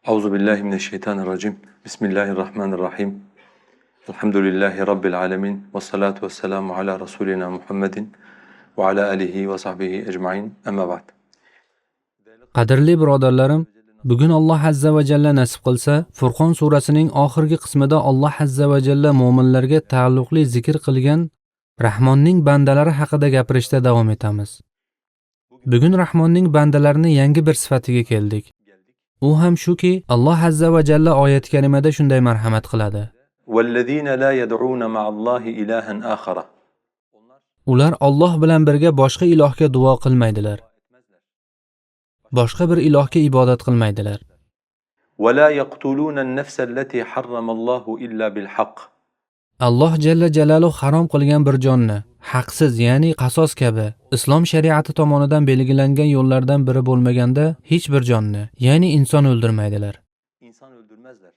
Euzu billahi mineşşeytanirracim. Bismillahirrahmanirrahim. Elhamdülillahi rabbil alamin ve salatu vesselamu ala rasulina Muhammedin ve ala alihi ve sahbihi ecmaîn. Amma ba'd. Qadrli birodarlarim, bugun Alloh azza va jalla nasib qilsa, Furqon surasining oxirgi qismida Alloh azza va jalla mo'minlarga taalluqli zikr qilgan Rahmonning bandalari haqida gapirishda davom etamiz. Bugun Rahmonning bandalarini yangi bir sifatiga keldik. U ham shuki, Alloh azza va jalla oyat karimada shunday marhamat qiladi. وَالَّذ۪ينَ لَا يَدْعُونَ مَعَ اللّٰهِ إِلَٰهًا آخَرَ. Ular Alloh bilan birga boshqa ilohga duo qilmaydilar. Boshqa bir ilohga ibodat qilmaydilar. وَلَا يَقْتُلُونَ النَّفْسَ الَّتِي حَرَّمَ اللّٰهُ إِلَّا بِالْحَقِّ. Alloh jalla jalaluhu harom qilgan bir jonni haqsiz, ya'ni qasos kabi islom shariati tomonidan belgilangan yo'llardan biri bo'lmaganda hech bir jonni, ya'ni inson o'ldirmaydilar. İnsan öldürmezler.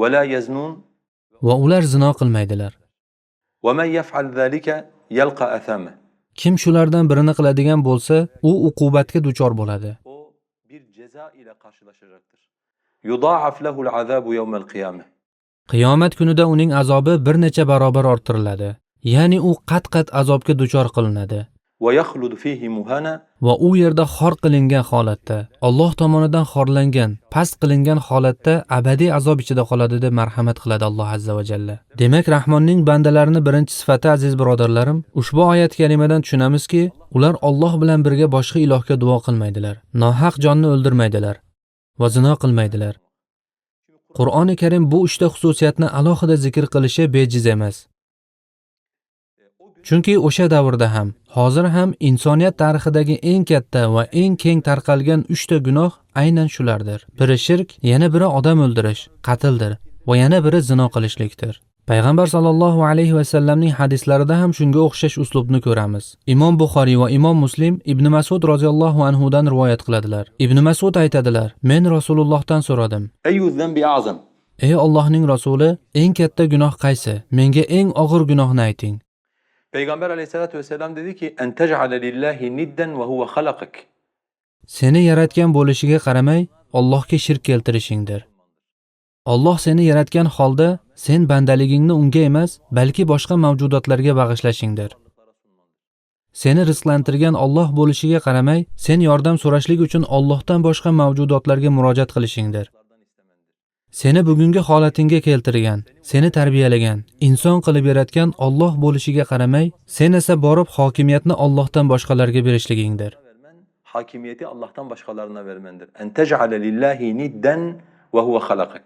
وَلَا يَزْنُونَ. Va ular zino qilmaydilar. وَمَنْ يَفْعَلْ ذَٰلِكَ يَلْقَ أَثَامًا. Kim shulardan birini qiladigan bo'lsa, u uqubatga duchor bo'ladi. O bir ceza ile karşılaşacaktır. يُضَاعَفْ لَهُ الْعَذَابُ يَوْمَ الْقِيَامَةِ. Qiyomat kunida uning azobi bir necha barobar orttiriladi. Ya'ni u qat-qat azobga duchor qilinadi. وَيَخْلُدْ فِيهِ مُهَانًا. Va u yerda xor qilingan holatda, Alloh tomonidan xorlangan, past qilingan holatda abadiy azob ichida qoladi deb marhamat qiladi Alloh azza va jalla. Demak, Rahmonning bandalarini birinchi sifati, aziz birodarlarim, ushbu oyat karimadan tushunamizki, ular Alloh bilan birga boshqa ilohga duo qilmaydilar, nohaq jonni o'ldirmaydilar va zino qilmaydilar. Qur'oni Karim bu uchta xususiyatni alohida zikr qilishi bejiz emas. Chunki o'sha davrda ham, hozir ham insoniyat tarixidagi eng katta va eng keng tarqalgan uchta gunoh aynan shulardir. Biri shirk, yana biri odam o'ldirish, qatldir va yana biri zino qilishlikdir. Payg'ambar sallallohu alayhi va sallamning hadislarida ham shunga o'xshash uslubni ko'ramiz. Imom Buxoriy va Imom Muslim Ibn Mas'ud roziyallohu anhu dan rivoyat qiladilar. Ibn Mas'ud aytadilar: "Men Rasulullohdan so'radim: اَيُّ الذَّنْبِ أَعْظَمُ? Ey Allohning rasuli, eng katta gunoh qaysi? Menga eng og'ir gunohni ayting." Peygamber aleyhissalatu vesselam dedi ki: "En tec'ale lillahi nidden ve huve halakak." Seni yaratgan bo'lishiga qaramay, Allohga shirk keltirishingdir. Alloh seni yaratgan holda sen bandaligingni unga emas, balki boshqa mavjudotlarga bag'ishlashingdir. Seni rizqlantirgan Alloh bo'lishiga qaramay, sen yordam so'rashlik uchun Allohdan boshqa mavjudotlarga murojaat qilishingdir. Seni bugungi holatingga keltirgan, seni tarbiyalagan, inson qilib yaratgan Alloh bo'lishiga qaramay, sen esa borib hokimiyatni Allohdan boshqalarga berishligingdir. Vermen, hakimiyeti Allah'tan başkalarına vermendir. En tec'ale lillahi nidden ve huve halakak.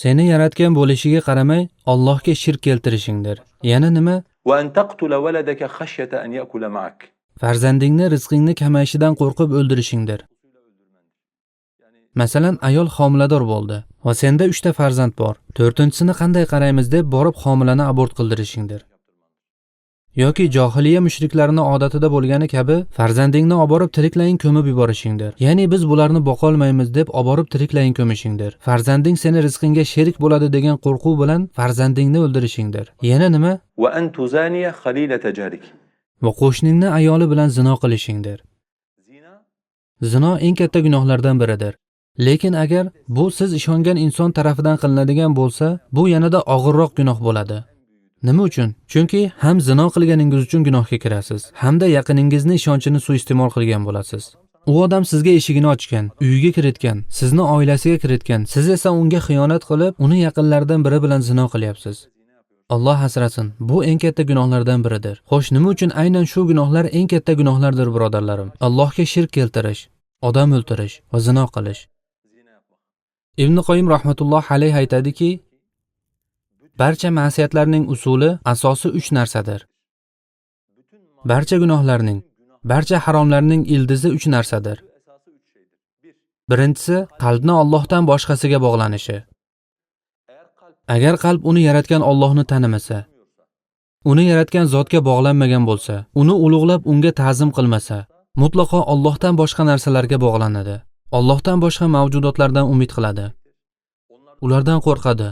Seni yaratgan bo'lishiga qaramay, Allohga shirk keltirishingdir. Yana nima? Ve en taqtula veledeke haşyete en ye'kule ma'ak. Farzandingni rizqingni kamayishidan qo'rqib o'ldirishingdir. Masalan, ayol homilador bo'ldi va senda 3 ta farzand bor. 4-chisini qanday qaraymiz deb borib homilani abort qildirishingdir. Yoki johiliya mushriklarining odatida bo'lgani kabi farzandingni oborib tiriklayin ko'mib yuborishingdir. Ya'ni biz bularni boqolmaymiz deb oborib tiriklayin ko'mishingdir. Farzanding seni rizqingga sherik bo'ladi degan qo'rquv bilan farzandingni o'ldirishingdir. Yana nima? Ve en tuzaniye halilete carik. Va qo'shningni ayoli bilan zino qilishingdir. Zina Zino eng katta gunohlardan biridir. Lekin agar bu siz ishongan inson tarafidan qilinadigan bo'lsa, bu yanada og'irroq gunoh bo'ladi. Nima uchun? Chunki ham zino qilganingiz uchun gunohga kirasiz, hamda yaqiningizni ishonchini suiiste'mol qilgan bo'lasiz. U odam sizga eshigini ochgan, uyiga kiritgan, sizni oilasiga kiritgan, siz esa unga xiyonat qilib, uni yaqinlaridan biri bilan zino qilyapsiz. Alloh asrasin, bu eng katta gunohlardan biridir. Xo'sh, nima uchun aynan shu gunohlar eng katta gunohlardir, birodarlarim? Allohga shirk keltirish, odam o'ldirish va zino qilish. Ibn Qoyim rahmatulloh alayhi aytadiki, barcha ma'siyatlarning usuli, asosi 3 narsadir. Barcha gunohlarning, barcha haromlarning ildizi 3 narsadir. Birinchisi, qalbni Allohdan boshqasiga bog'lanishi. Agar qalb uni yaratgan Allohni tanimasa, uni yaratgan zotga bog'lanmagan bo'lsa, uni ulug'lab unga ta'zim qilmasa, mutlaqo Allohdan boshqa narsalarga bog'lanadi. Allohdan boshqa mavjudotlardan umid qiladi. Ulardan qo'rqadi.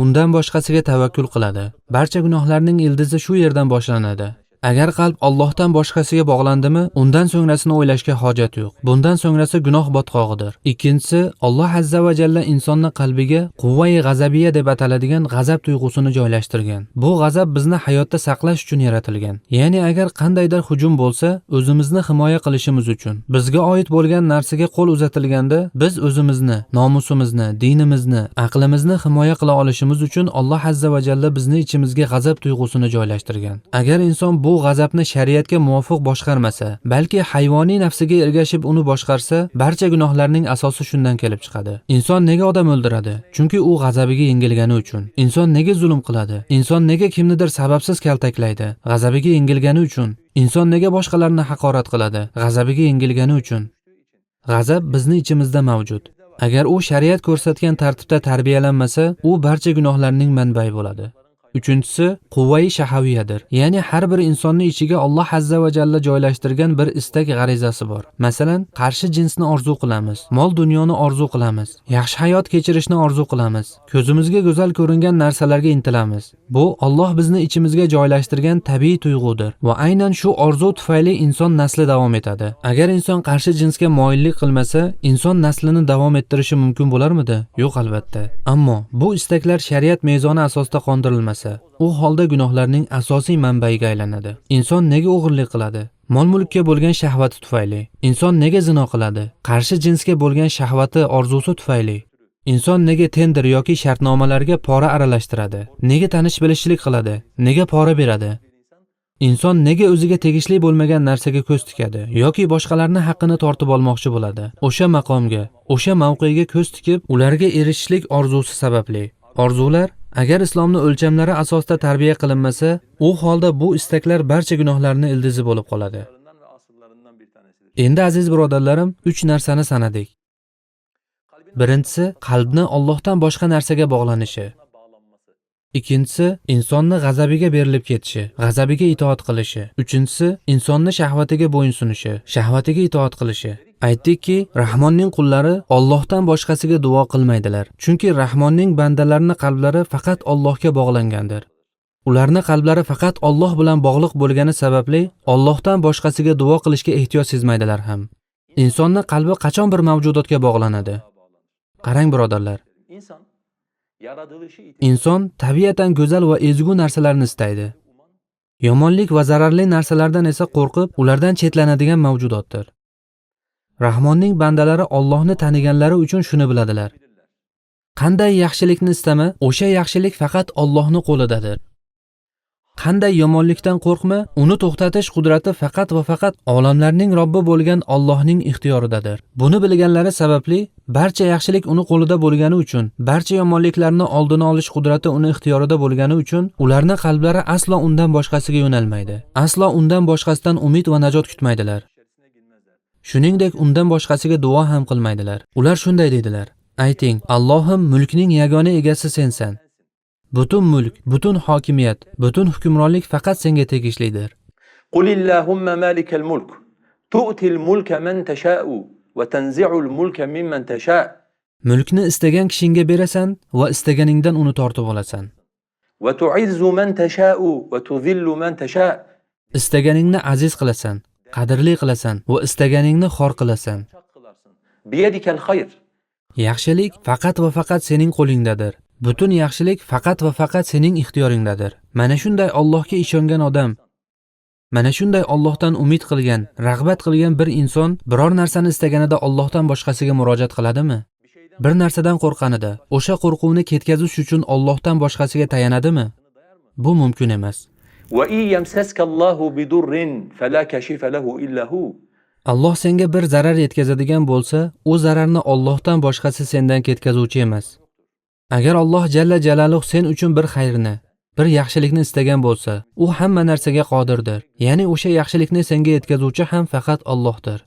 Undan boshqasiga tavakkul qiladi. Barcha gunohlarning ildizi shu yerdan boshlanadi. Agar qalb Allohdan boshqasiga bog'landimi, undan so'ngrasini o'ylashga hojat yo'q. Bundan so'ngrasi gunoh botqog'idir. Ikkinchisi, Alloh azza va jalla insonni qalbiga quvvai g'azabiya deb ataladigan g'azab tuyg'usini joylashtirgan. Bu g'azab bizni hayotda saqlash uchun yaratilgan. Ya'ni agar qandaydir hujum bo'lsa, o'zimizni himoya qilishimiz uchun. Bizga oid bo'lgan narsaga qo'l uzatilganda, biz o'zimizni, nomusimizni, dinimizni, aqlimizni himoya qila olishimiz uchun Alloh azza va jalla bizni ichimizga g'azab tuyg'usini joylashtirgan. Agar inson bu g'azabni shariatga muvofiq boshqarmasa, balki hayvoniy nafsiga ergashib uni boshqarsa, barcha gunohlarning asosi shundan kelib chiqadi. Inson nega odam o'ldiradi? Chunki u g'azabiga yengilgani uchun. Inson nega zulm qiladi? Inson nega kimnidir sababsiz kaltaklaydi? G'azabiga yengilgani uchun. Inson nega boshqalarni haqorat qiladi? G'azabiga yengilgani uchun. G'azab bizni ichimizda mavjud. Agar u shariat ko'rsatgan tartibda tarbiyalanmasa, u barcha gunohlarning manbai bo'ladi. Uchinchisi, quvvai shahaviyadir. Ya'ni har bir insonning ichiga Alloh azza va jalla joylashtirgan bir istak g'arizasi bor. Masalan, qarshi jinsni orzu qilamiz, mol dunyoni orzu qilamiz, yaxshi hayot kechirishni orzu qilamiz, ko'zimizga go'zal ko'ringan narsalarga intilamiz. Bu Alloh bizni ichimizga joylashtirgan tabiiy tuyg'udir va aynan shu orzu tufayli inson nasli davom etadi. Agar inson qarshi jinsga moyillik qilmasa, inson naslini davom ettirishi mumkin bo'larmidi? Yo'q albatta. Ammo bu istaklar shariat mezoni asosida qondirilmasa, u holda gunohlarning asosiy manbaiga aylanadi. Inson nega o'g'irlik qiladi? Mol-mulkka bo'lgan shahvati tufayli. Inson nega zino qiladi? Qarshi jinsga bo'lgan shahvati, orzusi tufayli. Inson nega tender yoki shartnomalarga pora aralashtiradi? Nega tanish bilishchilik qiladi? Nega pora beradi? Inson nega o'ziga tegishli bo'lmagan narsaga ko'z tikadi yoki boshqalarning haqqini tortib olmoqchi bo'ladi? O'sha maqomga, o'sha mavqega ko'z tikib, ularga erishishlik orzusi sababli. Orzular agar islomni o'lchamlari asosida tarbiya qilinmasa, u holda bu istaklar barcha gunohlarning ildizi bo'lib qoladi. Endi aziz birodarlarim, 3 narsani sanadik. Birinchisi, qalbni Allohdan boshqa narsaga bog'lanishi. Ikkinchisi, insonni g'azabiga berilib ketishi, g'azabiga itoat qilishi. Uchinchisi, insonni shahvatiga bo'yunsunishi, shahvatiga itoat qilishi. Aytdikki, Rahmonning qullari Allohdan boshqasiga duo qilmaydilar. Chunki Rahmonning bandalarining qalblari faqat Allohga bog'langandir. Ularning qalblari faqat Alloh bilan bog'liq bo'lgani sababli Allohdan boshqasiga duo qilishga ehtiyoj sezmaydilar ham. Insonning qalbi qachon bir mavjudotga bog'lanadi? Qarang birodarlar. Inson tabiatan go'zal va ezgu narsalarni istaydi. Yomonlik va zararli narsalardan esa qo'rqib, ulardan chetlanadigan mavjudotdir. Rahmonning bandalari Allohni taniganlari uchun shuni biladilar. Qanday yaxshilikni istama, o'sha yaxshilik faqat Allohning qo'lidadir. Qanday yomonlikdan qo'rqma, uni to'xtatish qudrati faqat va faqat olamlarning Robbi bo'lgan Allohning ixtiyoridadir. Buni bilganlari sababli barcha yaxshilik uni qo'lida bo'lgani uchun, barcha yomonliklarni oldini olish qudrati uni ixtiyorida bo'lgani uchun, ularning qalblari aslo undan boshqasiga yo'nalmaydi. Aslo undan boshqasidan umid va najot kutmaydilar. Shuningdek, undan boshqasiga duo ham qilmaydilar. Ular shunday dedilar: Ayting, Allohim, mulkning yagona egasi sensan. Butun mulk, butun hokimiyat, butun hukmronlik faqat senga tegishlidir. قل اللهم مالك الملك تؤتي الملك من تشاء وتنزع الملك ممن تشاء Mulkni istagan kishingga berasan va istaganingdan uni tortib olasan. وتعز من تشاء وتذل من تشاء Istaganingni aziz qilasan, qadrli qilasan va istaganingni xor qilasan. بيدك الخير Yaxshilik faqat va faqat sening qo'lingdadir. Butun yaxshilik faqat va faqat sening ixtiyoringdadir. Mana shunday Allohga ishongan odam, mana shunday Allohdan umid qilgan, rag'bat qilgan bir inson biror narsani istaganida Allohdan boshqasiga murojaat qiladimi? Bir narsadan qo'rqanida, o'sha qo'rquvni ketkazish uchun Allohdan boshqasiga tayanadimi? Bu mumkin emas. وإن يمسسك الله بضر فلا كاشف له إلا هو Alloh senga bir zarar yetkazadigan bo'lsa, u zararni Allohdan boshqasi sendan ketkazuvchi emas. Agar Alloh jalla jalaluhu sen uchun bir xayrni, bir yaxshilikni istagan bo'lsa, u hamma narsaga qodirdir. Ya'ni o'sha yaxshilikni senga yetkazuvchi ham faqat Allohdir.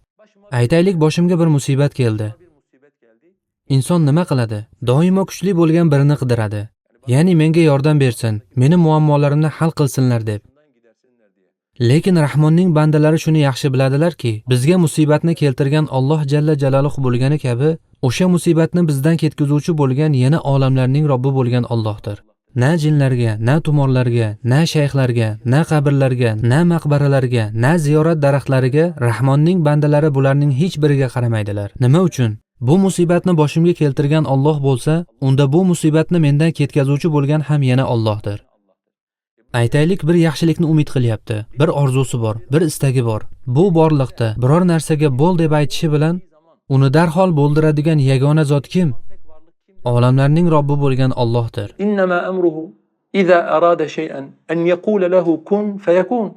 Aytaylik, boshimga bir musibat keldi. Inson nima qiladi? Doimo kuchli bo'lgan birini qidiradi. Ya'ni menga yordam bersin, meni muammolarimni hal qilsinlar deb. Lekin Rahmonning bandalari shuni yaxshi biladilarki, bizga musibatni keltirgan Alloh jalla jalaluhu bo'lgani kabi, o'sha musibatni bizdan ketkazuvchi bo'lgan yana olamlarning Robbi bo'lgan Allohdir. Na jinlarga, na tumorlarga, na shayxlarga, na qabrlarga, na maqbaralarga, na ziyorat daraxtlariga Rahmonning bandalari bularning hech biriga qaramaydilar. Nima uchun? Bu musibatni boshimga keltirgan Alloh bo'lsa, unda bu musibatni mendan ketkazuvchi bo'lgan ham yana Allohdir. Aytaylik, bir yaxshilikni umid qilyapti, bir orzusi bor, bir istagi bor. Bu borliqda biror narsaga bo'l deb aytishi bilan uni darhol bo'ldiradigan yagona zot kim? Olamlarning Robbi bo'lgan Allohdir. إنما أمره إذا أراد شيئا أن يقول له كن فيكون.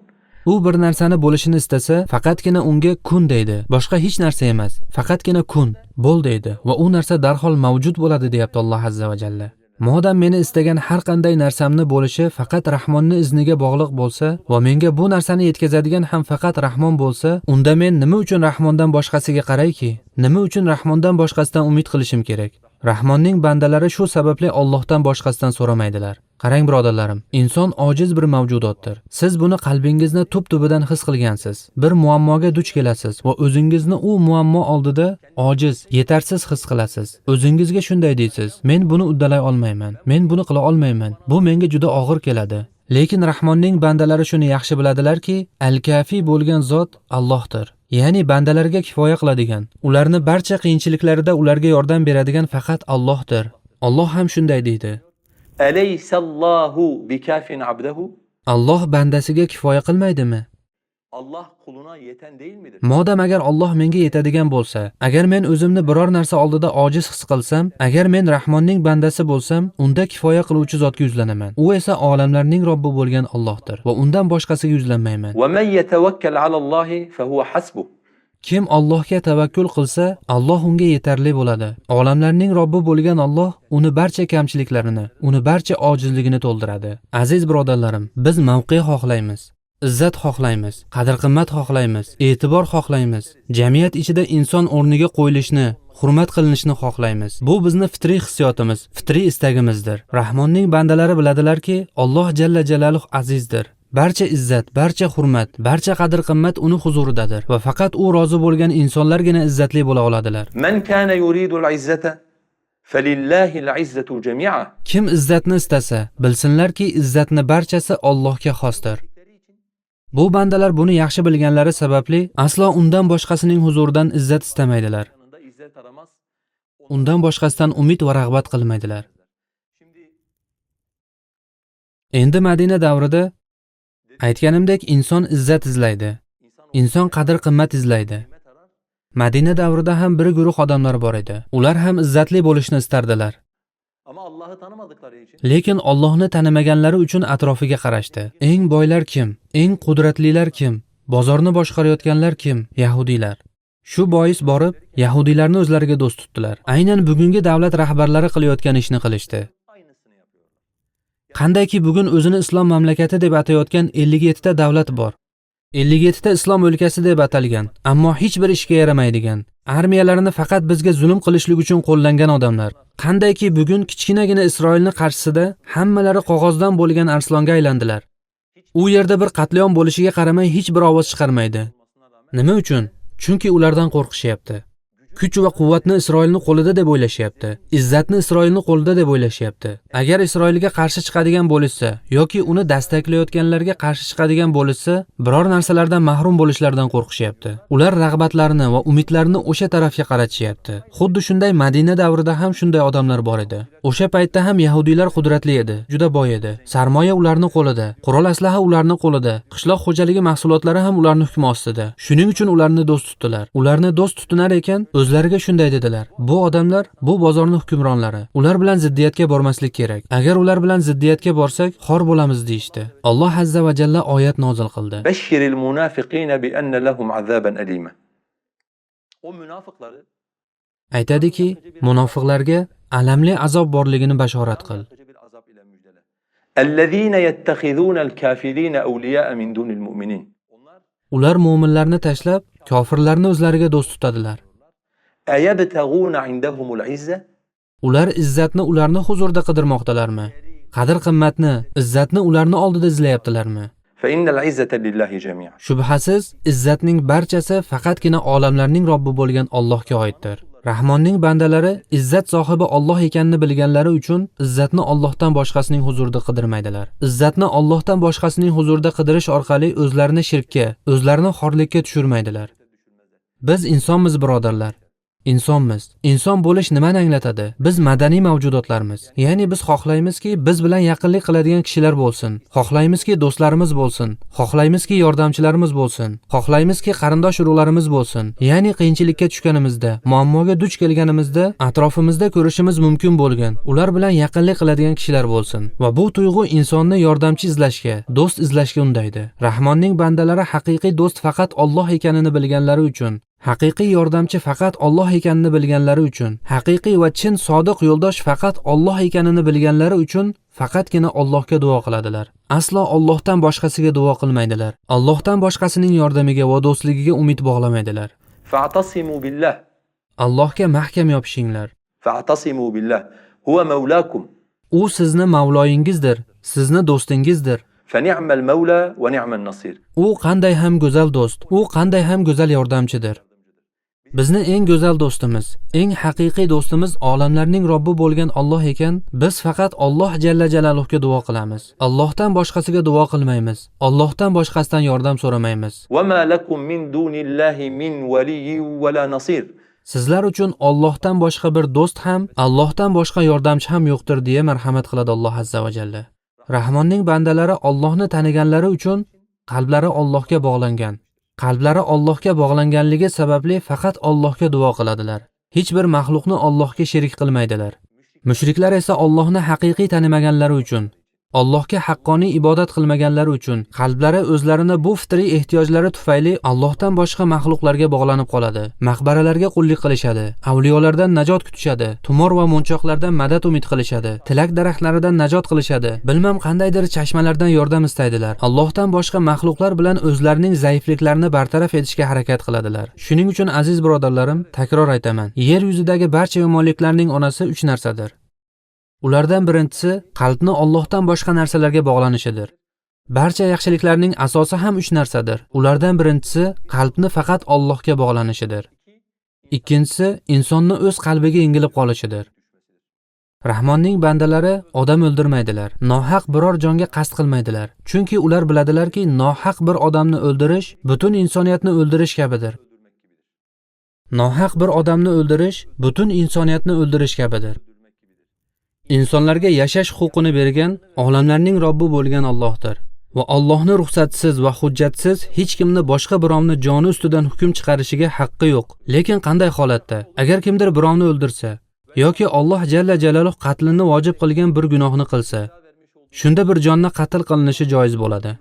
U bir narsani bo'lishini istasa, faqatgina unga kun deydi. Boshqa hech narsa emas. Faqatgina kun, bo'l deydi va u narsa darhol mavjud bo'ladi, deyapti Alloh azza va jalla. Modam meni istagan har qanday narsamni bo'lishi faqat Rahmonni izniga bog'liq bo'lsa va menga bu narsani yetkazadigan ham faqat Rahmon bo'lsa, unda men nima uchun Rahmondan boshqasiga qarayki? Nima uchun Rahmondan boshqasidan umid qilishim kerak? Rahmonning bandalari shu sababli Allohdan boshqasidan so'ramaydilar. Qarang birodarlarim, inson ojiz bir mavjudotdir. Siz buni qalbingizni tub-tubidan his qilgansiz. Bir muammoga duch kelasiz va o'zingizni u muammo oldida ojiz, yetarsiz his qilasiz. O'zingizga shunday deysiz: men buni uddalay olmayman, men buni qila olmayman. Bu menga juda og'ir keladi. Lekin Rahmonning bandalari shuni yaxshi biladilarki, Al-Kafi bo'lgan zot Allohdir. Ya'ni bandalarga kifoya qiladigan, ularni barcha qiyinchiliklarida ularga yordam beradigan faqat Allohdir. Alloh ham shunday deydi. Alaysallohu bikafin abdahu? Alloh bandasiga kifoya qilmaydimi? Allah kuluna yeten değil midir? Modam agar Alloh menga yetadigan bo'lsa, agar men o'zimni biror narsa oldida ojiz his qilsam, agar men Rahmonning bandasi bo'lsam, unda kifoya qiluvchi zotga yuzlanaman. U esa olamlarning Robbi bo'lgan Allohdir va undan boshqasiga yuzlanmayman. Ve men yetevekkel alallohi fehuve hasbuh. Kim Allohga tavakkul qilsa, Alloh unga yetarli bo'ladi. Olamlarning Robbi bo'lgan Alloh uni barcha kamchiliklarini, uni barcha ojizligini to'ldiradi. Aziz birodarlarim, biz mavqe xohlaymiz, izzat xohlaymiz, qadr-qimmat xohlaymiz, e'tibor xohlaymiz. Jamiyat ichida inson o'rniga qo'yilishni, hurmat qilinishni xohlaymiz. Bu bizni fitriy hissiyotimiz, fitriy istagimizdir. Rahmonning bandalari biladilarki, Alloh jalla jalaluhu azizdir. Barcha izzat, barcha hurmat, barcha qadr-qimmat uni huzuridadir va faqat u rozi bo'lgan insonlargina izzatli bo'la oladilar. Men kana yuridul izzata felillahil izzatu cemi'a. Kim izzatni istasa, bilsinlarki, izzatni barchasi Allohga xosdir. Bu bandalar buni yaxshi bilganlari sababli aslo undan boshqasining huzuridan izzat istamaydilar. Undan boshqasidan umid va rag'bat qilmaydilar. Endi Madina davrida aytganimdek inson izzat izlaydi. Inson qadr-qimmat izlaydi. Madina davrida ham bir guruh odamlar bor edi. Ular ham izzatli bo'lishni istardilar. Lekin Allohni tanimaganlari uchun atrofiga qarashdi. Eng boylar kim? Eng qudratlilar kim? Bozorni boshqarayotganlar kim? Yahudiylar. Shu bois borib, yahudiylarni o'zlariga do'st tutdilar. Aynan bugungi davlat rahbarlari qilayotgan ishni qilishdi. Qandayki bugun o'zini islom mamlakati deb atayotgan 57 ta davlat bor. 57 ta islom o'lkasi deb atalgan, ammo hech bir ishga yaramaydigan, armiyalarini faqat bizga zulm qilishlik uchun qo'llangan odamlar. Qandayki bugun kichkinagina Isroilning qarshisida hammalari qog'ozdan bo'lgan arslonga aylandilar. U yerda bir qatliam bo'lishiga qaramay hech bir ovoz chiqarmaydi. Nima uchun? Chunki ulardan qo'rqishyapti. Kuch va quvvatni Isroilning qo'lida deb o'ylashyapti. Izzatni Isroilning qo'lida deb o'ylashyapti. Agar Isroilga qarshi chiqadigan bo'lishsa yoki uni dastaklayotganlarga qarshi chiqadigan bo'lishsa, biror narsalardan mahrum bo'lishlaridan qo'rqishyapti. Ular rag'batlarini va umidlarini o'sha tarafga qaratishyapti. Xuddi shunday Madina davrida ham shunday odamlar bor edi. O'sha paytda ham yahudiylar qudratli edi, juda boy edi. Sarmoya ularning qo'lida, qurol aslaha ularning qo'lida, qishloq xo'jaligi mahsulotlari ham ularning hukmi ostida. Shuning uchun ularni do'st tutdilar. Ularni do'st tutinar ekan, o'zlariga shunday dedilar: bu odamlar bu bozorning hukmronlari. Ular bilan ziddiyatga bormaslik kerak. Agar ular bilan ziddiyatga borsak, xor bo'lamiz deyishdi. Alloh azza va jalla oyat nozil qildi. Beşşiril munafiqina bi enne lehum azaben elima. O münafıkları aytadiki, munofiqlarga alamli azob borligini bashorat qil. Ellezine yettehizunel kafirine evliya min dunil mu'minin. Ular mu'minlarni tashlab, kofirlarni o'zlariga do'st tutadilar. Ayabtaguna indahumul izza? Ular izzatni ularni huzurida qidirmoqdalarmi? Qadr-qimmatni, izzatni ularni oldida izlayaptilarmi? Fa innal izzata lillahi jami'a. Shubhasiz, izzatning barchasi faqatgina olamlarning Robbi bo'lgan Allohga oiddir. Rahmonning bandalari izzat sohibi Alloh ekanini bilganlari uchun izzatni Allohdan boshqasining huzurida qidirmaydilar. Izzatni Allohdan boshqasining huzurida qidirish orqali o'zlarini shirkka, o'zlarini xorlikka tushirmaydilar. Biz insonmiz, birodarlar. Insonmiz. Inson bo'lish nimani anglatadi? Biz madaniy mavjudotlarmiz. Ya'ni biz xohlaymizki, biz bilan yaqinlik qiladigan kishilar bo'lsin. Xohlaymizki, do'stlarimiz bo'lsin. Xohlaymizki, yordamchilarimiz bo'lsin. Xohlaymizki, qarindosh urug'larimiz bo'lsin. Ya'ni qiyinchilikka tushganimizda, muammoga duch kelganimizda atrofimizda ko'rishimiz mumkin bo'lgan, ular bilan yaqinlik qiladigan kishilar bo'lsin. Va bu tuyg'u insonni yordamchi izlashga, do'st izlashga undaydi. Rahmonning bandalari haqiqiy do'st faqat Alloh ekanini bilganlari uchun, haqiqiy yordamchi faqat Alloh ekanini bilganlari uchun, haqiqiy va chin sodiq yo'ldosh faqat Alloh ekanini bilganlari uchun faqatgina Allohga duo qiladilar. Aslo Allohdan boshqasiga duo qilmaydilar. Allohdan boshqasining yordamiga va do'stligiga umid bog'lamaydilar. فاعتصموا بالله. Allohga mahkam yopishinglar. فاعتصموا بالله هو مولاكم. U sizni mavloyingizdir, sizni do'stingizdir. فنعم المولى ونعم النصير. U qanday ham go'zal do'st, u qanday ham go'zal yordamchidir. Bizni eng go'zal do'stimiz, eng haqiqiy do'stimiz olamlarning Robbi bo'lgan Alloh ekan, biz faqat Alloh jalla jalaluhga duo qilamiz. Allohdan boshqasiga duo qilmaymiz. Allohdan boshqasidan yordam so'ramaymiz. وما لكم من دون الله من ولي ولا نصير. Sizlar uchun Allohdan boshqa bir do'st ham, Allohdan boshqa yordamchi ham yo'qdir deya marhamat qiladi Alloh azza va jalla. Rahmonning bandalari Allohni taniganlari uchun qalblari Allohga bog'langan. Qalblari Allohga bog'langanligi sababli faqat Allohga duo qiladilar. Hech bir maxluqni Allohga sherik qilmaydilar. Mushriklar esa Allohni haqiqiy tanimaganlari uchun, Allohga haqqoniy ibodat qilmaganlari uchun qalblari o'zlarini bu fitriy ehtiyojlari tufayli Allohdan boshqa maxluqlarga bog'lanib qoladi. Maqbaralarga qullik qilishadi, avliyolardan najot kutishadi, tumor va munchoqlardan madad umid qilishadi, tilak daraxtlaridan najot qilishadi, bilmam qandaydir chashmalardan yordam istaydilar. Allohdan boshqa maxluqlar bilan o'zlarining zaifliklarini bartaraf etishga harakat qiladilar. Shuning uchun aziz birodarlarim, takror aytaman, yer yuzidagi barcha yomonliklarning onasi 3 narsadir. Ulardan birinchisi qalbni Allohdan boshqa narsalarga bog'lanishidir. Barcha yaxshiliklarning asosi ham 3 narsadir. Ulardan birinchisi qalbni faqat Allohga bog'lanishidir. Ikkinchisi insonni o'z qalbiga yengilib qolishidir. Rahmonning bandalari odam o'ldirmaydilar, nohaq biror jonga qasd qilmaydilar. Chunki ular biladilarki, nohaq bir odamni o'ldirish butun insoniyatni o'ldirish kabidir. Nohaq bir odamni o'ldirish butun insoniyatni o'ldirish kabidir. Insonlarga yashash huquqini bergan olamlarning Robbi bo'lgan Allohdir. Va Allohni ruxsatsiz va hujjatsiz hech kimni boshqa birovni joni ustidan hukm chiqarishiga haqqi yo'q. Lekin qanday holatda? Agar kimdir birovni o'ldirsa yoki Alloh jalla jalaluhu qatlini vojib qilgan bir gunohni qilsa, shunda bir jonni qatl qilinishi joiz bo'ladi.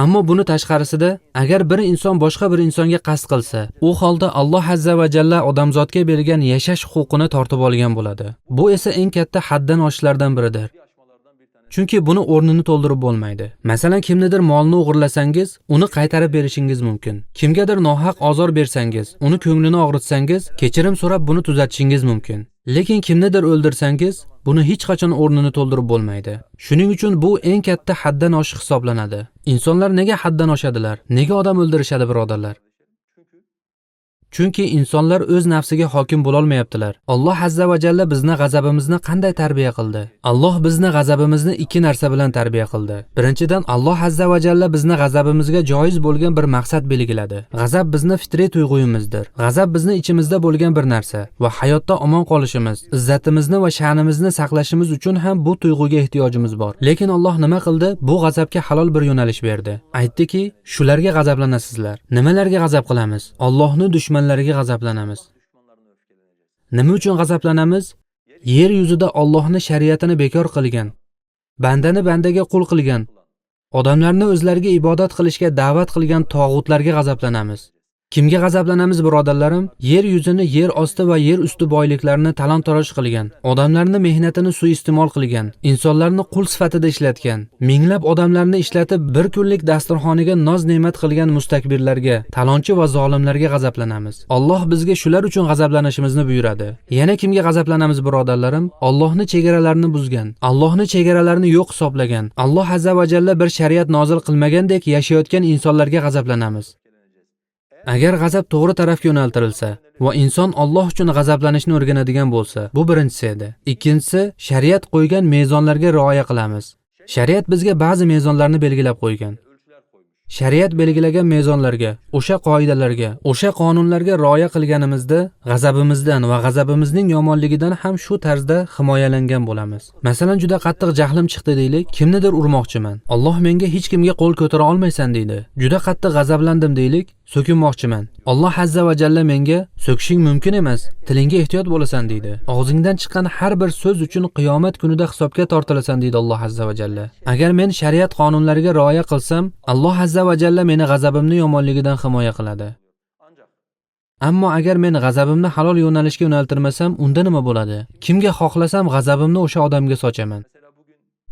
Ammo buni tashqarisida agar bir inson boshqa bir insonga qasd qilsa, u holda Alloh azza va jalla odamzodga bergan yashash huquqini tortib olgan bo'ladi. Bu esa eng katta haddan oshishlardan biridir. Chunki buni o'rnini to'ldirib bo'lmaydi. Masalan, kimnidir molini o'g'irlasangiz, uni qaytarib berishingiz mumkin. Kimgadir nohaq ozor bersangiz, uni ko'nglini og'ritsangiz, kechirim so'rab buni tuzatishingiz mumkin. Lekin kimnidir o'ldirsangiz, buni hech qachon o'rnini to'ldirib bo'lmaydi. Shuning uchun bu eng katta haddan oshish hisoblanadi. Insonlar nega haddan oshadilar? Nega odam o'ldirishadi, birodarlar? Chunki insonlar o'z nafsiga hokim bo'lolmayaptilar. Alloh azza va jalla bizni g'azabimizni qanday tarbiya qildi? Alloh bizni g'azabimizni ikki narsa bilan tarbiya qildi. Birinchidan, Alloh azza va jalla bizni g'azabimizga joiz bo'lgan bir maqsad belgiladi. G'azab bizni fitriy tuyg'uyimizdir. G'azab bizni ichimizda bo'lgan bir narsa va hayotda omon qolishimiz, izzatimizni va sha'nimizni saqlashimiz uchun ham bu tuyg'uga ehtiyojimiz bor. Lekin Alloh nima qildi? Bu g'azabga halol bir yo'nalish berdi. Aytdiki, shularga g'azablanasizlar. Nimalarga g'azab qilamiz? Allohning dushmanlariga g'azablanamiz. Nima uchun g'azablanamiz? Yer yuzida Allohning shariatini bekor qilgan, bandani bandaga qul qilgan, odamlarni o'zlariga ibodat qilishga da'vat qilgan tog'utlarga g'azablanamiz. Kimga g'azablanamiz, birodarlarim? Yer yuzini yer osti va yer usti boyliklarini talon-taroj qilgan, odamlarni mehnatini suiiste'mol qilgan, insonlarni qul sifatida ishlatgan, minglab odamlarni ishlatib bir kunlik dasturxoniga noz-ne'mat qilgan mustakbirlarga, talonchi va zolimlarga g'azablanamiz. Alloh bizga shular uchun g'azablanishimizni buyuradi. Yana kimga g'azablanamiz, birodarlarim? Allohning chegaralarini buzgan, Allohning chegaralarini yo'q hisoblagan, Alloh azza va jalla bir shariat nozil qilmagandek yashayotgan insonlarga g'azablanamiz. Agar g'azab to'g'ri tarafga yo'naltirilsa, Va inson Alloh uchun g'azablanishni o'rganadigan bo'lsa, bu birinchisi edi. Ikkinchisi, shariat qo'ygan mezonlarga rioya qilamiz. Shariat bizga ba'zi mezonlarni belgilab qo'ygan. Shariat belgilagan mezonlarga, o'sha qoidalarga, o'sha qonunlarga rioya qilganimizda g'azabimizdan va g'azabimizning yomonligidan ham shu tarzda himoyalangan bo'lamiz. Masalan, juda qattiq jahlim chiqdi deylik, kimnidir urmoqchiman. Alloh menga hech kimga qo'l ko'tara olmaysan deydi. Juda qattiq g'azablandim deylik, so'kinmoqchiman. Alloh azza va jalla menga so'kishing mumkin emas, tilingga ehtiyot bo'lasan deydi. Og'zingdan chiqqan har bir so'z uchun qiyomat kunida hisobga tortilasan deydi Alloh azza va jalla. Agar men shariat qonunlariga rioya qilsam, Alloh azza va jalla meni g'azabimni yomonligidan himoya qiladi. Ammo agar men g'azabimni halol yo'nalishga yo'naltirmasam, unda nima bo'ladi? Kimga xohlasam g'azabimni o'sha odamga sochaman.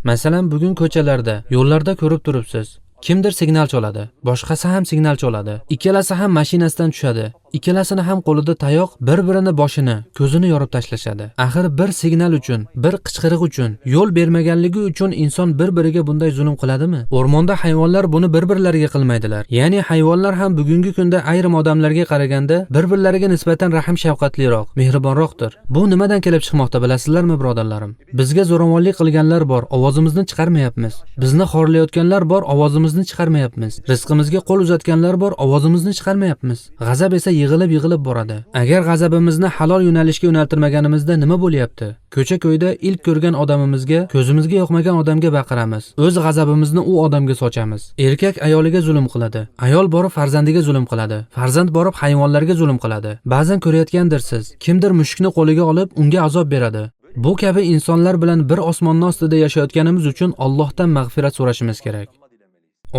Masalan, bugun ko'chalarda, yo'llarda ko'rib turibsiz. Kimdir signal choladi, boshqasi ham signal choladi. Ikkalasi ham mashinasidan tushadi. Ikkalasini ham qo'lida tayoq, bir-birini boshini, ko'zini yorib tashlashadi. Axir bir signal uchun, bir qichqiriq uchun, yo'l bermaganligi uchun inson bir-biriga bunday zulm qiladimi? O'rmonda hayvonlar buni bir-birlariga qilmaydilar. Ya'ni hayvonlar ham bugungi kunda ayrim odamlarga qaraganda bir-birlariga nisbatan rahim shafqatliroq, mehribonroqdir. Bu nimadan kelib chiqmoqda bilasizlarmi, birodarlarim? Bizga zo'ravonlik qilganlar bor, ovozimizni chiqarmayapmiz. Bizni xorlayotganlar bor, ovozimizni chiqarmayapmiz. Rizqimizga qo'l uzatganlar bor, ovozimizni chiqarmayapmiz. G'azab esa yig'ilib-yig'ilib boradi. Agar g'azabimizni halol yo'nalishga yo'naltirmaganimizda nima bo'lyapti? Ko'cha-ko'yda ilk ko'rgan odamimizga, ko'zimizga yoqmagan odamga baqiramiz. O'z g'azabimizni u odamga sochamiz. Erkak ayoliga zulm qiladi. Ayol borib farzandiga zulm qiladi. Farzand borib hayvonlarga zulm qiladi. Ba'zan ko'rayotgandirsiz, kimdir mushukni qo'liga olib unga azob beradi. Bu kabi insonlar bilan bir osmonni ostida yashayotganimiz uchun Allohdan mag'firat so'rashimiz kerak.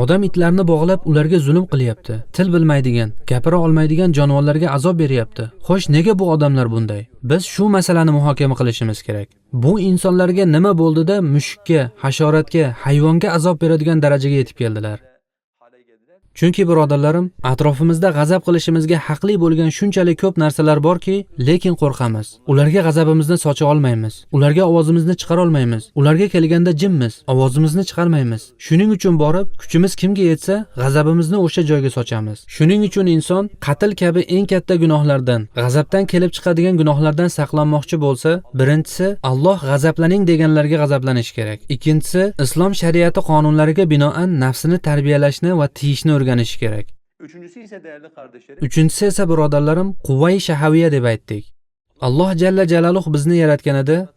Odam itlarni bog'lab ularga zulm qilyapti. Til bilmaydigan, gapira olmaydigan jonivorlarga azob beryapti. Xo'sh, nega bu odamlar bunday? Biz shu masalani muhokama qilishimiz kerak. Bu insonlarga nima bo'ldida mushukka, hasharotga, hayvonga azob beradigan darajaga yetib keldilar? Chunki birodarlarim, atrofimizda g'azab qilishimizga haqli bo'lgan shunchalik ko'p narsalar borki, lekin qo'rqamiz. Ularga g'azabimizni socha olmaymiz. Ularga ovozimizni chiqara olmaymiz. Ularga kelganda jimmiz, ovozimizni chiqarmaymiz. Shuning uchun borib, kuchimiz kimga yetsa, g'azabimizni o'sha joyga sochamiz. Shuning uchun inson qatl kabi eng katta gunohlardan, g'azabdan kelib chiqadigan gunohlardan saqlanmoqchi bo'lsa, birinchisi Alloh g'azablaning deganlarga g'azablanish kerak. Ikkinchisi, islom shariati qonunlariga binoan nafsini tarbiyalashni va tiyishni o'rganish kerak. Üçüncüsü ise değerli kardeşlerim, Uchinchisi esa birodarlarim, quvvai shahaviya deb aytdik. Alloh jalla jalaluhu bizni yaratganida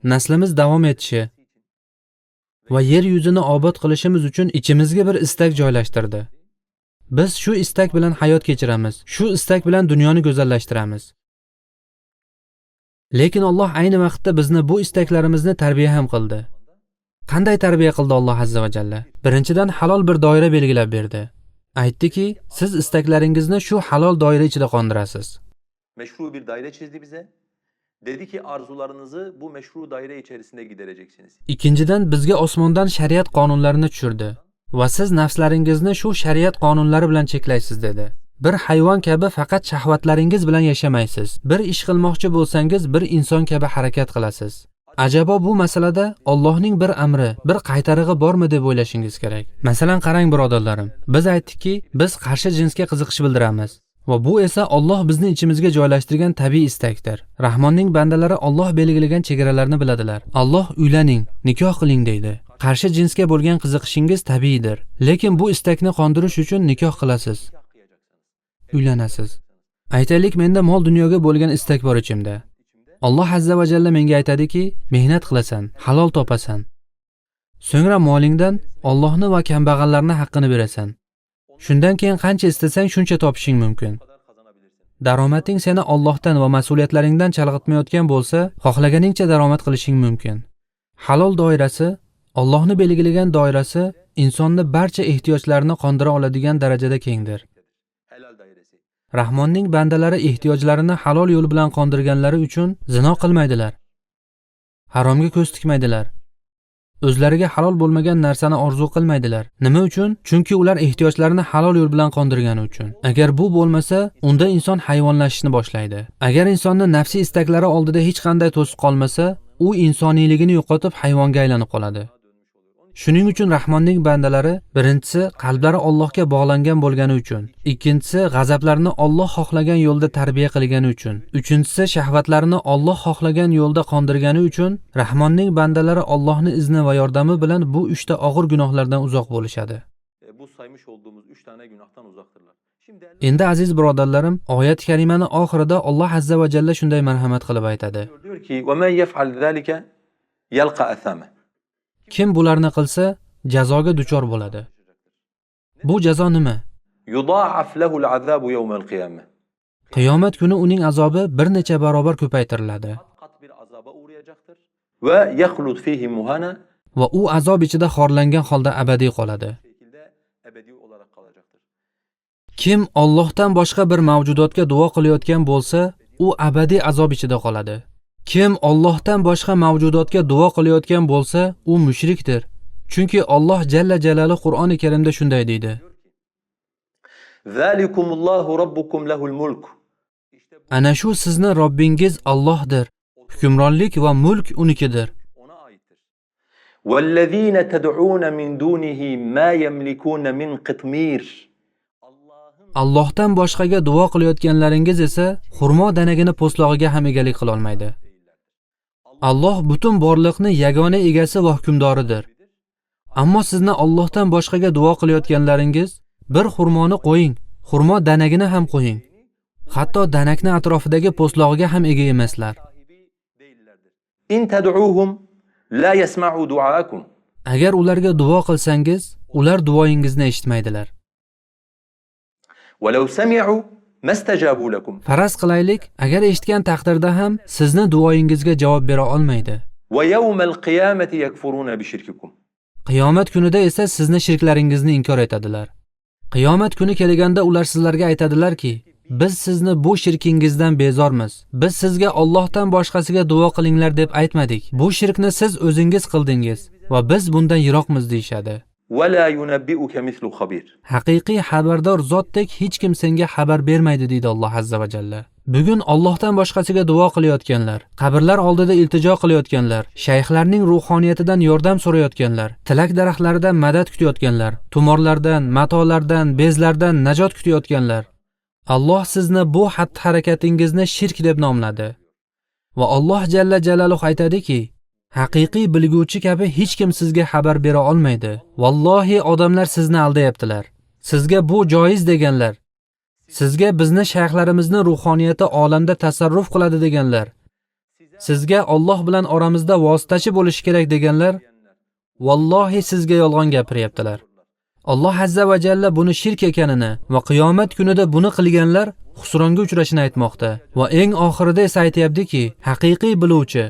naslimiz davom etishi va yer yuzini obod qilishimiz uchun ichimizga bir istak joylashtirdi. Biz shu istak bilan hayot kechiramiz, shu istak bilan dunyoni go'zallashtiramiz. Lekin Alloh ayni vaqtda bizni bu istaklarimizni tarbiya ham qildi. Qanday tarbiya qildi Alloh azza va jalla? Birinchidan halol bir doira belgilab berdi. Aytdiki, siz istaklaringizni shu halol doira ichida qondirasiz. Meşru bir daire çizdi bize. Dedi ki arzularınızı bu meşru daire içerisinde gidereceksiniz. Ikkinchidan bizga osmondan shariat qonunlarini tushirdi va siz nafslaringizni shu shariat qonunlari bilan cheklaysiz dedi. Bir hayvon kabi faqat shahvatlaringiz bilan yashamaysiz. Bir ish qilmoqchi bo'lsangiz, bir inson kabi harakat qilasiz. Ajabo bu masalada Allohning bir amri, bir qaytarig'i bormi deb o'ylashingiz kerak. Masalan, qarang birodarlarim, biz aytdikki, biz qarshi jinsga qiziqish bildiramiz. Va bu esa Alloh bizni ichimizga joylashtirgan tabiiy istakdir. Rahmonning bandalari Alloh belgilagan chegaralarni biladilar. Alloh uylaning, nikoh qiling deydi. Qarshi jinsga bo'lgan qiziqishingiz tabiiydir. Lekin bu istakni qondirish uchun nikoh qilasiz. Uylanasiz. Aytaylik, menda mol dunyoga bo'lgan istak bor ichimda. Alloh azza va jalla menga aytadiki, mehnat qilasan, halol topasan. So'ngra molingdan Allohni va kambag'allarni haqqini berasan. Shundan keyin qancha istasang shuncha topishing mumkin. Daromading seni Allohdan va mas'uliyatlaringdan chalg'itmayotgan bo'lsa, xohlaganingcha daromad qilishing mumkin. Halol doirasi, Allohni belgilagan doirasi insonni barcha ehtiyojlarini qondira oladigan darajada kengdir. Helal dairesi. Rahmonning bandalari ehtiyojlarini halol yo'l bilan qondirganlari uchun zino qilmaydilar. Haromga ko'z tikmaydilar. O'zlariga halol bo'lmagan narsani orzu qilmaydilar. Nima uchun? Chunki ular ehtiyojlarini halol yo'l bilan qondirgani uchun. Agar bu bo'lmasa, unda inson hayvonlashishni boshlaydi. Agar insonni nafsiy istaklari oldida hech qanday to'siq qolmasa, u insoniyligini yo'qotib hayvonga aylanib qoladi. Shuning uchun Rahmonning bandalari birinchisi qalblari Allohga bog'langan bo'lgani uchun, ikkinchisi g'azablarini Alloh xohlagan yo'lda tarbiya qilgani uchun, uchinchisi shahvatlarini Alloh xohlagan yo'lda qondirgani uchun Rahmonning bandalari Allohning izni va yordami bilan bu uchta og'ir gunohlardan uzoq bo'lishadi. Bu saymış olduğumuz üç tane günahtan uzaktırlar. Şimdi Endi aziz birodarlarim, oyat karimani oxirida Alloh azza va jalla shunday marhamat qilib aytadi. Diyor ki: "وَمَنْ يَفْعَلْ ذَلِكَ يَلْقَ أَثَامًا." Kim bularni qilsa, jazoga duchor bo'ladi. Bu jazo nima? يُضَاعَفْ لَهُ الْعَذَابُ يَوْمَ الْقِيَامَةِ. Qiyomat kuni uning azobi bir necha barobar ko'paytiriladi Kat bir azaba uğrayacaktır. Ve يَخْلُدْ فِيهِ مُهَانًا va u azob ichida xorlangan holda abadiy qoladi. Şekilde ebedi olarak kalacaktır. Kim Allohdan boshqa bir mavjudotga duo qilayotgan bo'lsa, u abadiy azob ichida qoladi. Kim Allohdan boshqa mavjudotga duo qilayotgan bo'lsa, u mushrikdir. Chunki Alloh jalla jalaluhu Qur'oni Karimda shunday deydi: ذَلِكُمُ اللّٰهُ رَبُّكُمْ لَهُ الْمُلْكُ. Ana shu sizni Robbingiz Allohdir. Hukmronlik va mulk unikidir. Ona aittir. وَالَّذ۪ينَ تَدْعُونَ مِنْ دُونِهِ مَا يَمْلِكُونَ مِنْ قِطْمِيرٍ. Allohdan boshqaga duo qilayotganlaringiz esa xurmo danagini po'stlog'iga ham egalik qila olmaydi. Alloh butun borliqni yagona egasi va hukmdoridir. Ammo sizni Allohdan boshqaga duo qilayotganlaringiz bir xurmoni qo'ying, xurmo danagini ham qo'ying. Hatto danakni atrofidagi po'stlog'iga ham ega emaslar. إِنْ تَدْعُوهُمْ لَا يَسْمَعُوا دُعَاءَكُمْ. Agar ularga duo qilsangiz, ular duoyingizni eshitmaydilar. وَلَوْ سَمِعُوا مَا اسْتَجَابُوا لَكُمْ. Faraz qilaylik, agar eshitgan taqdirda ham sizni duoyingizga javob bera olmaydi. وَيَوْمَ الْقِيَامَةِ يَكْفُرُونَ بِشِرْكِكُمْ. Qiyomat kunida esa sizni shirklaringizni inkor etadilar. Qiyomat kuni kelganda ular sizlarga aytadilarki, biz sizni bu shirkingizdan bezormiz. Biz sizga Allohdan boshqasiga duo qilinglar deb aytmadik. Bu shirkni siz o'zingiz qildingiz va biz bundan yiroqmiz deyishadi. وَلَا يُنَبِّئُكَ مِثْلُ خَبِيرٍ. Haqiqiy xabardor zotdek hech kim senga xabar bermaydi deydi Alloh azza va jalla. Bugun Allohdan boshqasiga duo qilayotganlar, qabrlar oldida iltijo qilayotganlar, shayxlarning ruhoniyatidan yordam so'rayotganlar, tilak daraxtlaridan madad kutayotganlar, tumorlardan, matolardan, bezlardan najot kutayotganlar. Alloh sizni bu xatti-harakatingizni shirk deb nomladi. Va Alloh jalla jalaluhu aytadiki, haqiqiy bilguvchi kabi hech kim sizga xabar bera olmaydi. Vallohi odamlar sizni aldayaptilar. Sizga bu joiz deganlar. Sizga bizni shayxlarimizning ruhoniyati olamda tasarruf qiladi deganlar. Sizga Alloh bilan oramizda vositachi bo'lishi kerak deganlar, vallohi sizga yolg'on gapiryaptilar. Alloh azza va jalla buni shirk ekanini va qiyomat kunida buni qilganlar xusronga uchrashini aytmoqda. Va eng oxirida esa aytayaptiki, haqiqiy biluvchi,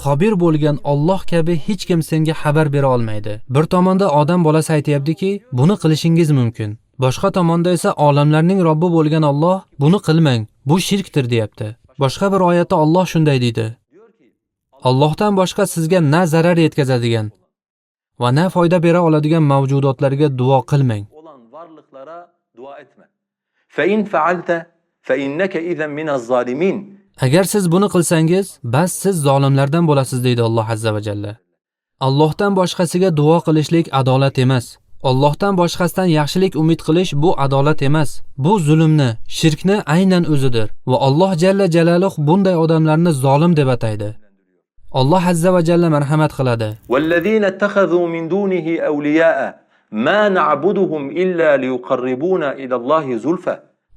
xobir bo'lgan Alloh kabi hech kim senga xabar bera olmaydi. Bir tomonda odam bolasi aytayaptiki, buni qilishingiz mumkin. Boshqa tomonda esa olamlarning Robbi bo'lgan Alloh buni qilmang, bu shirkdir deyapti. Boshqa bir oyatda Alloh shunday deydi: Allohdan boshqa sizga na zarar yetkazadigan va na foyda bera oladigan mavjudotlarga duo qilmang. Olan varlıklara dua etme. فَاِنْ فَعَلْتَ فَاِنَّكَ اِذًا مِنَ الظَّالِمِينَ. Agar siz buni qilsangiz, bas siz zolimlardan bo'lasiz deydi Alloh azza va jalla. Allohdan boshqasiga duo qilishlik adolat emas. Allohdan boshqasidan yaxshilik umid qilish bu adolat emas. Bu zulmni, shirkni aynan o'zidir va Alloh jalla jalaluhu bunday odamlarni zolim deb ataydi. Alloh azza va jalla marhamat qiladi. وَالَّذ۪ينَ اتَّخَذُوا مِنْ دُونِهِ أَوْلِيَاءَ مَا نَعْبُدُهُمْ إِلَّا لِيُقَرِّبُونَا إِلَى اللّٰهِ زُلْفَى.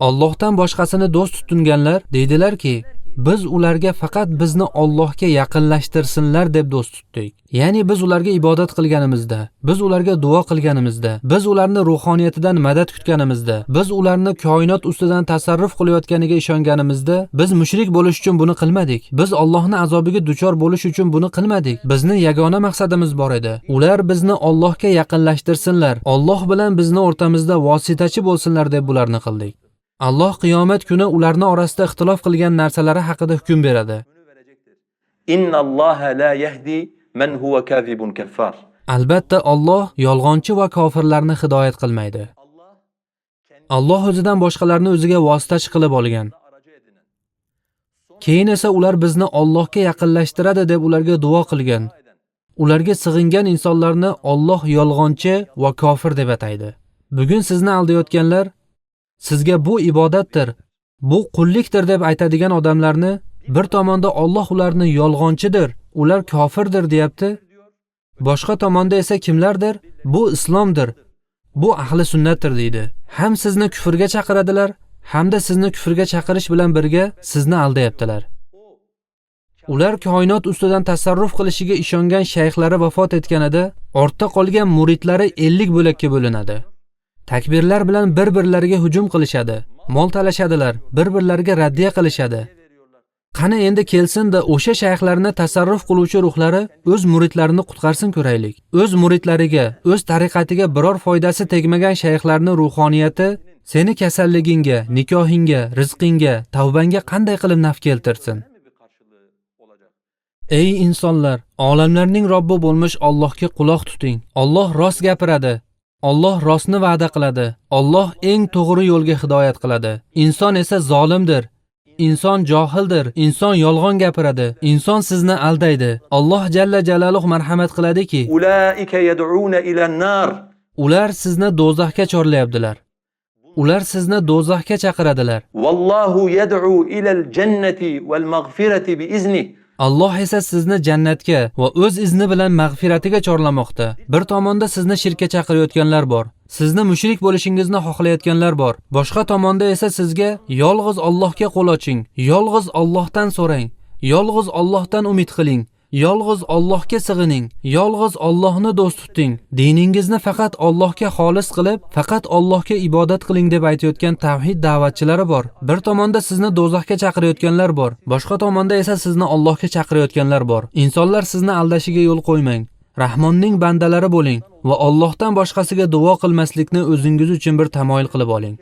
Allohdan boshqasini do'st tutinganlar deydilarki, biz ularga faqat bizni Allohga yaqinlashtirsinlar deb do'st tutdik. Ya'ni biz ularga ibodat qilganimizda, biz ularga duo qilganimizda, biz ularni ruhoniyatidan madad kutganimizda, biz ularni koinot ustidan tasarruf qilayotganiga ishonganimizda, biz mushrik bo'lish uchun buni qilmadik. Biz Allohning azobiga duchor bo'lish uchun buni qilmadik. Bizni yagona maqsadimiz bor edi. Ular bizni Allohga yaqinlashtirsinlar, Alloh bilan bizni o'rtamizda vositachi bo'lsinlar deb bularni qildik. Alloh qiyomat kuni ularni orasida ixtilof qilgan narsalari haqida hukm beradi. İnna Allaha la yahdi men huve kazibun keffar. Albatta Alloh yolg'onchi va kofirlarni hidoyat qilmaydi. Alloh o'zidan boshqalarni o'ziga vositachi qilib olgan. Keyin esa ular bizni Allohga yaqinlashtiradi deb ularga duo qilgan. Ularga sig'ingan insonlarni Alloh yolg'onchi va kofir deb ataydi. Bugun sizni aldayotganlar sizga bu ibodatdir, bu qullikdir deb aytadigan odamlarni bir tomonda Alloh ularni yolg'onchidir, ular kofirdir deyapti. Boshqa tomonda esa kimlardir bu islomdir, bu ahli sunnatdir deydi. Ham sizni kufrga chaqiradilar, hamda sizni kufrga chaqirish bilan birga sizni aldayaptilar. Ular koinot ustidan tasarruf qilishiga ishongan shayxlari vafot etganida ortda qolgan muridlari 50 bo'lakka bo'linadi. Takbirlar bilan bir-birlariga hujum qilishadi, mol talashadilar, bir-birlariga raddiya qilishadi. Qani endi kelsin-da o'sha shayxlarni tasarruf qiluvchi ruhlari o'z muridlarini qutqarsin ko'raylik. O'z muridlariga, o'z tariqatiga biror foydasi tegmagan shayxlarning ruhoniyati seni kasalligingga, nikohingga, rizqingga, tavbangga qanday qilib naf keltirsin? Ey insonlar, olamlarning Robbi bo'lmish Allohga quloq tuting. Alloh rost gapiradi. Alloh rostni va'da qiladi. Alloh eng to'g'ri yo'lga hidoyat qiladi. Inson esa zolimdir. Inson johildir. Inson yolg'on gapiradi. Inson sizni aldaydi. Alloh jalla jalaluhu marhamat qiladiki, أولئك يدعون إلى النار. Ular sizni do'zaxga chorlayaptilar. Ular sizni do'zaxga chaqiradilar. والله يدعو إلى الجنة والمغفرة بإذنه. Alloh esa sizni jannatga va o'z izni bilan mag'firatiga chorlamoqda. Bir tomonda sizni shirkka chaqirayotganlar bor. Sizni mushrik bo'lishingizni xohlayotganlar bor. Boshqa tomonda esa sizga yolg'iz Allohga qo'l oching, yolg'iz Allohdan so'rang, yolg'iz Allohdan umid qiling, yolg'iz Allohga sig'ining, yolg'iz Allohni do'st tuting, diningizni faqat Allohga xolis qilib, faqat Allohga ibodat qiling deb aytayotgan tavhid da'vatchilari bor. Bir tomonda sizni do'zaxga chaqirayotganlar bor, boshqa tomonda esa sizni Allohga chaqirayotganlar bor. Insonlar sizni aldashiga yo'l qo'ymang. Rahmonning bandalari bo'ling va Allohdan boshqasiga duo qilmaslikni o'zingiz uchun bir tamoyil qilib oling.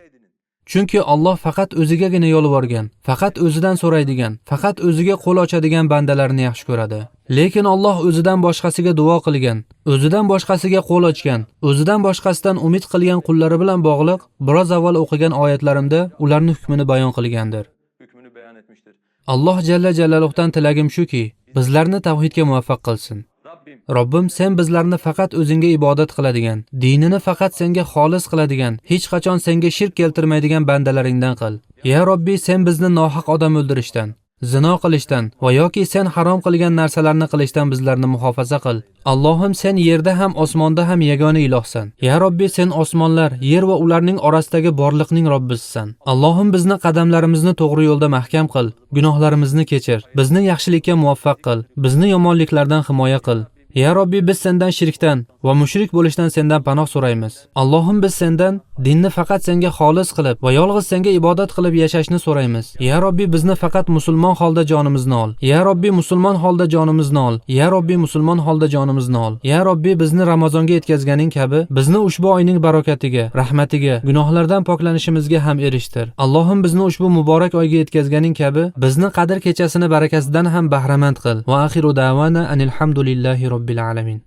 Chunki Alloh faqat o'zigagina yolvorgan, faqat o'zidan so'raydigan, faqat o'ziga qo'l ochadigan bandalarni yaxshi ko'radi. Lekin Alloh o'zidan boshqasiga duo qilgan, o'zidan boshqasiga qo'l ochgan, o'zidan boshqasidan umid qilgan qullari bilan bog'liq biroz avval o'qigan oyatlarimda ularning hukmini bayon qilgandir. Hükmünü beyan etmiştir. Alloh jalla jalaluhdan tilagim shuki, bizlarni tavhidga muvaffaq qilsin. Rabbim, Robbim, sen bizlarni faqat o'zingga ibodat qiladigan, dinini faqat senga xolis qiladigan, hech qachon senga shirk keltirmaydigan bandalaringdan qil. Ya Robbi, sen bizni nohaq odam o'ldirishdan, zino qilishdan va yoki sen harom qilgan narsalarni qilishdan bizlarni muhofaza qil. Allohim, sen yerda ham osmonda ham yagona ilohsan. Ya Robbi, sen osmonlar, yer va ularning orasidagi borliqning Robbisisan. Allohim, bizni qadamlarimizni to'g'ri yo'lda mahkam qil, gunohlarimizni kechir, bizni yaxshilikka muvaffaq qil, bizni yomonliklardan himoya qil. Ya Robbi, biz sendan shirkdan va mushrik bo'lishdan sendan panoh so'raymiz. Allohim, biz sendan dinni faqat senga xolis qilib va yolg'iz senga ibodat qilib yashashni so'raymiz. Ya Robbi, bizni faqat musulmon holda jonimizni ol. Ya Robbi, musulmon holda jonimizni ol. Ya Robbi, musulmon holda jonimizni ol. Ya Robbi, bizni Ramazonga yetkazganing kabi, bizni ushbu oyning barakatiga, rahmatiga, gunohlardan poklanishimizga ham erishtir. Allohim, bizni ushbu muborak oyga yetkazganing kabi, bizni Qadr kechasini barakasidan ham bahramand qil. Va axiru da'wana anil hamdulillahi robbil alamin.